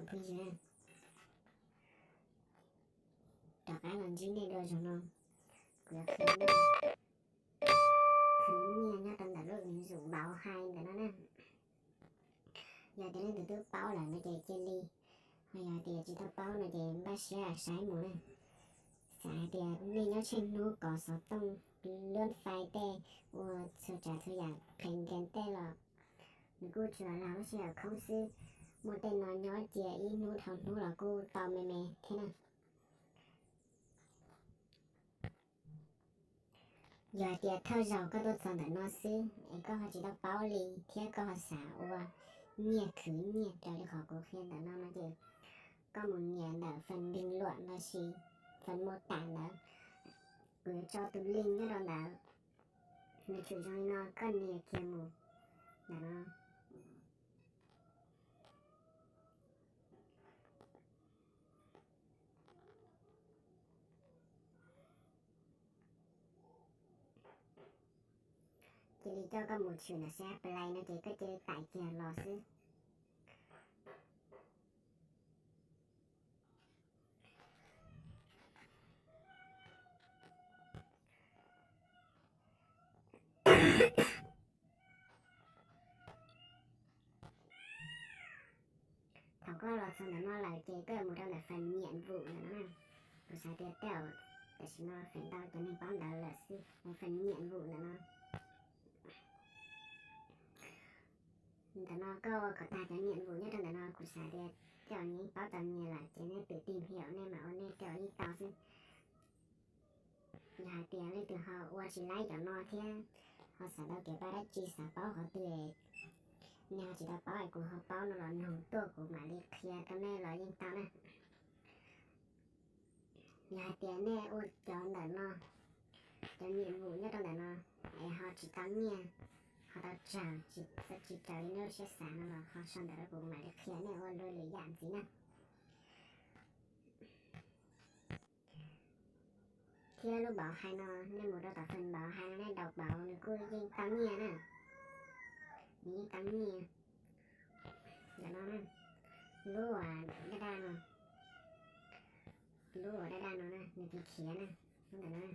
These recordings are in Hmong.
Phooj ywg, rov qab los ntsib nej dua zaum no, kuv yuav qhia nej khwv nyiaj nyob rau ntawm lub ứng dụng Bảo Hành ntawm no na. Yog tias leej twg twb paub lawm no ces cia li, ho yog tias tsis tau paub no ces npaj siab saib mus na. Xav hais tias nej nyob tsheej hnub kov xov tooj, luab fais tej, ua txhua tsav txhua yam qhees nkees tej los nws kuj tsuas lag lub sij hawm khoob xwb. Muaj tej no nyob cia ib hnub dhau hnub los kuj tau me me thiab na. Yog hais tias thawj zaug koj tuaj txog ntawm no xwb es koj ho tsis tau paub li thiab koj ho xav ua nyiaj khwv nyiaj raws li qhov kuv qhia ntawm no no ces koj mus nias ntawm phần bình luận los sis phần mô tả ntawd, kuv yuav tso tus link nyob rau ntawd. Nws tsum zoo li no, koj nias kiag mus ntawm no. Cia li coj koj mus tshwm ntawm xab play no ces koj cia li tải kiag los xwb. Thaum koj los txog ntawm no lawm ces koj yuav mus rau ntawm phần nhiệm vụ ntawm no na. Kuv xav tias tej zaum tam sim no feem ntau cov neeg paub ntawv lawm xwb, mus phần nhiệm vụ ntawm no. Ntawm no koj ua kom tag cov nhiệm vụ nyob rau ntawm no, kuv xav tias tej zaum nej paub txog nyias lawm ces nej tự tìm hiểu nej mam ua nej tej zaum yeej tau xwb. Yog hais tias leej twg ho ua tsis laib cov no thiab ho xav tau kev paub dab tsi, xav paub qhov twg, nej ho tsis tau paub es kuv ho paub no los nug tuaj kuv mam li qhia rau nej los yeej tau na. Yog hais tias nej ua cov ntawm no, cov nhiệm vụ nyob rau ntawm no es ho tsis tau nyiaj, ho tau tsawg, tsis raws li nej lub siab xav no los ho sau ntawv rau kuv mam li qhia nej ua luag lwm yam ntxiv na. Thiab lub bảo hành no nej mus rau tom phần bảo hành no nej đọc bảo nws kuj yeej tau nyiaj na. Nws yeej tau nyiaj. Ntawm no na, lub uas daj daj no, lub uas daj daj no na nws khiav khiav na. Lub ntawm no,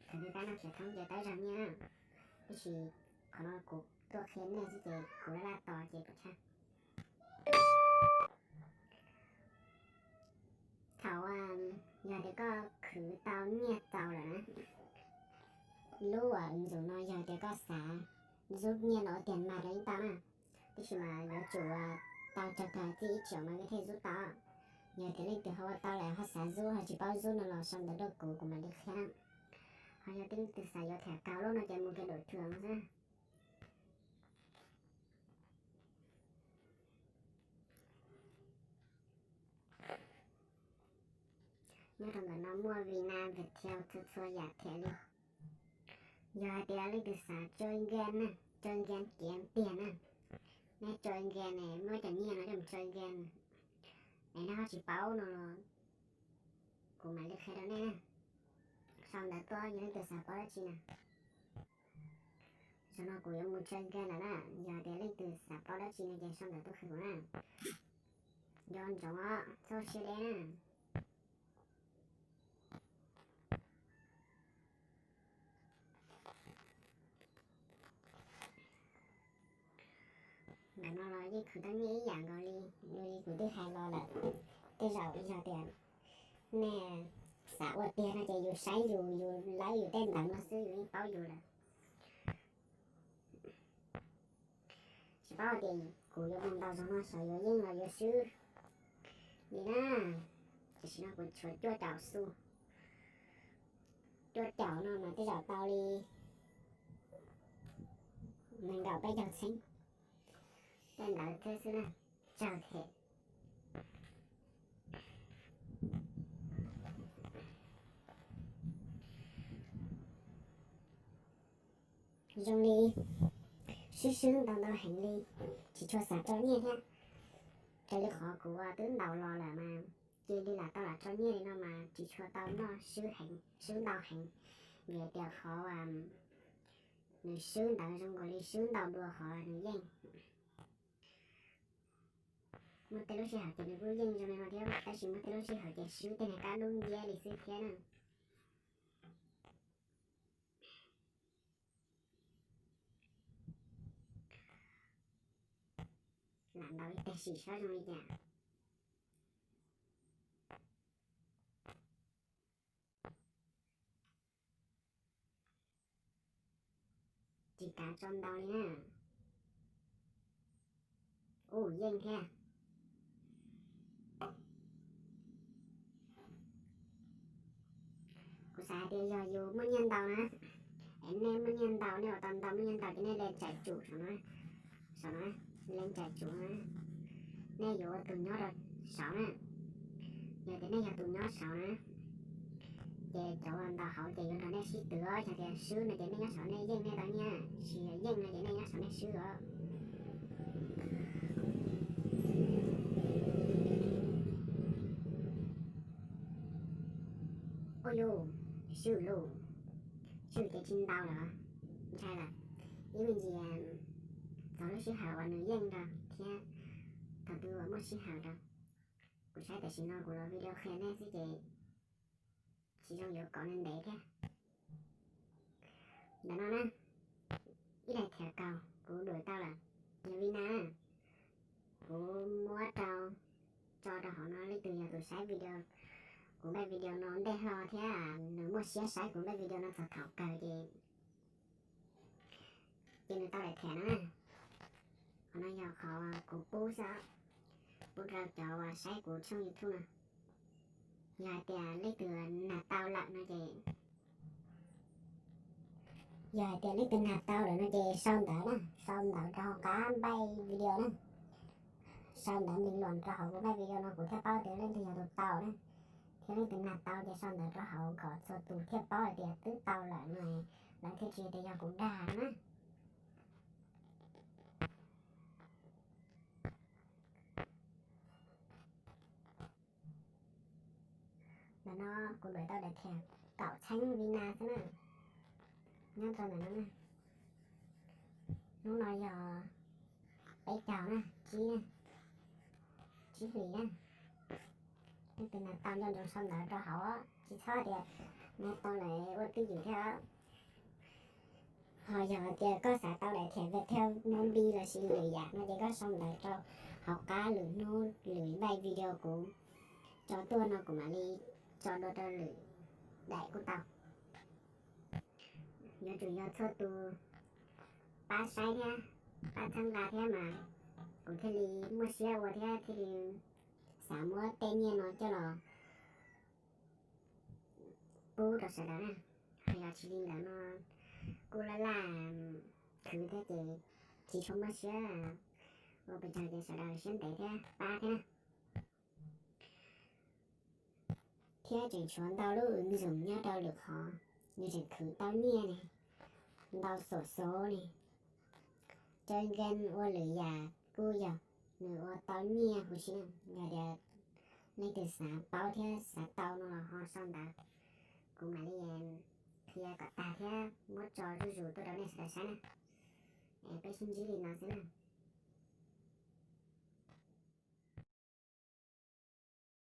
thaum twg kab no khiav thoob ces tau zog nyiaj na. Tab sis qhov no kuv tuaj qhia nej xwb ces kuv laj laj tos ces pom tshaj. Thaum yog tias koj khwv tau nyiaj txaus lawm na, lub uas ứng dụng no yog tias koj xav zub nyiaj los ua tiag mas los yeej tau na. Tab sis mas yuav tsum tau tsawg tag txij ib triệu mas koj thiaj zub tau. Yog tias leej twg ho ua tau lawm ho xav zub ho tsis paub zub no los sau ntawv rau kuv, kuv mam li qhia na. Ho yog tias leej twg xav yuav tham kaus loj no ces mus kiag đổi thưởng no xwb. Nyob rau ntawm no muaj Vina, Viettel, txhua txhua yam thiab li. Yog hais tias leej twg xav chơi game na, chơi game kiếm tiền na, nej chơi game ne, muab cov nyiaj no coj mus chơi game es nej ho tsis paub no los kuv mam li qhia rau nej na. Sau ntawv tuaj yog leej twg xav paub dab tsi na. Zaum no kuv yuav mus chơi game lawm na, yog tias leej twg xav paub dab tsi no ces sau ntawv tuaj qhia kuv na. Nco ntsoov os, txhob siab deb na. Ntawm no los yeej khwv tau nyiaj ib yam nkaus li, li kuv twb hais los lawm. Tej zaum yog tias nej xav ua tiag no ces yus saib yus, yus lawv yus tej ntawv no xwb yus yeej paub yus lawm. Tsis paub tias kuv yuav mus ntaus zog no xyov yuav yeej los yuav swb li na. Tam sim no kuv tshuav cuaj caum xu, cuaj caum no mas tej zaum tau li nees nkaum peb caug txheeb tej ntawd thiab xwb na. Tsawg thiab. Zoo li swb swb ntau ntau heev li, tsis tshua xav tso nyiaj thiab. Raws li qhov kuv twb ntaus los lawm mas cia li lam tau lam tso nyiaj li no mas tsis tshua tau noj, swb heev, swb ntau heev. Vim tias qhov nws swb ntawd zoo nkaus li swb ntau dua qhov nws yeej. Muaj tej lub sij hawm ces nws kuj yeej zoo li no thiab, tab sis muaj tej lub sij hawm ces swb tej niag kab dub nciab li xwb thiab na. Lam ntaus ib teg sim saib zoo li cas. Tsis kav tso ntau li na. Ub, yeej thiab. Kuv xav hais tias yog yus muaj nyiaj ntau na, es nej muaj nyiaj ntau, nej ua tau ntau, muaj nyiaj ntau ces nej lee tsaim tsum saum no, saum no, lee tsaim tsum na, nej yuav ua tus nyob rau saud na. Yog tias nej yog tus nyob saud na, ces cov uas ntaus hauv ces yuav nrog nej sib tw os. Yog tias swb no ces nej nyob saud nej yeej nej tau nyiaj, tsis yeej no ces nej nyob saud nej swb os. Ua yus, swb lus, swb ces tsis ntau lawm, ntshai lawm. Ib me ntsis txog lub sij hawm uas nws yeej rau thiab thaum twg uas muaj sij hawm rau. Kuv saib tam sim no kuv los video qhia nej xwb ces tsis zoo yuav kov ntev thiab. Ntawm no na, ib daim thiab kaus kuv đuổi tau lawm, yog Vina. Kuv muab rau, tso rau hauv no, leej twg yog tus saib video, kuv npaj video no ntej hlo thiab nws muaj siab saib kuv npaj video no txog thaum kawg ces ces nws tau daim thiab na. Qhov no yog qhov kuv pub xwb, pub rau cov uas saib kuv tshooj YouTube no. Yog hais tias leej twg nag tau lawm no ces, yog hais tias leej twg nag tau lawm no ces sau ntawv na, sau ntawv rau hauv qab npaj video na. Sau ntawv npees los rau hauv kuv npaj video no kuv thiaj paub tias leej twg yog tus tau na. Thiab leej twg nag tau ces sau ntawv rau hauv kom txhua tus thiaj paub hais tias twb tau lawm no, lawv thiaj tsis tias yog kuv dag na. Ntawm no kuv đuổi tau daim thiab kaum txheeb Vina xwb na. Nyob rau ntawm no na. Hnub no yog peb caug na, tsib, tsib hlis na. Leej twg nag tau nco ntsoov sau ntawv rau hauv, tsis txhob tias nag tau lawm ua twj ywm thiab. Ho yog tias koj xav tau daim thiab Viettel Mobi lossis lwm yam no ces koj sau ntawv rau hauv qab lwm hnub lwm npaj video kuv tso tuaj no kuv mam li tso dua rau lwm daim kuj tau. Yuav tsum yog txhua tus pab saib thiab pab txhawb nqa thiab mas kuv thiaj li muaj siab ua thiab thiaj li xav muab tej nyiaj no coj los pub rau sawv daws na. Ho yog tsis li ntawd no kuj laj laj khwv thiab ces tsis tshua muaj siab ua pes tsawg ces sawv daws siab ntev thiab pab thiab na. Thiab tseem tshuav ntau lub ntxoog nyob rau lwm qhov, nws tseem khwv tau nyiaj ne, ntau xuam xov ne. Cov nkees ua lwm yam kuj yog nws ua tau nyiaj huv si na. Yog tias leej twg xav paub thiab xav tau no los ho sau ntawv, kuv mam li qhia kom tag thiab muab tso zuj zus tuaj rau nej sawv daws saib na. Es peb sib ntsib li no xwb na.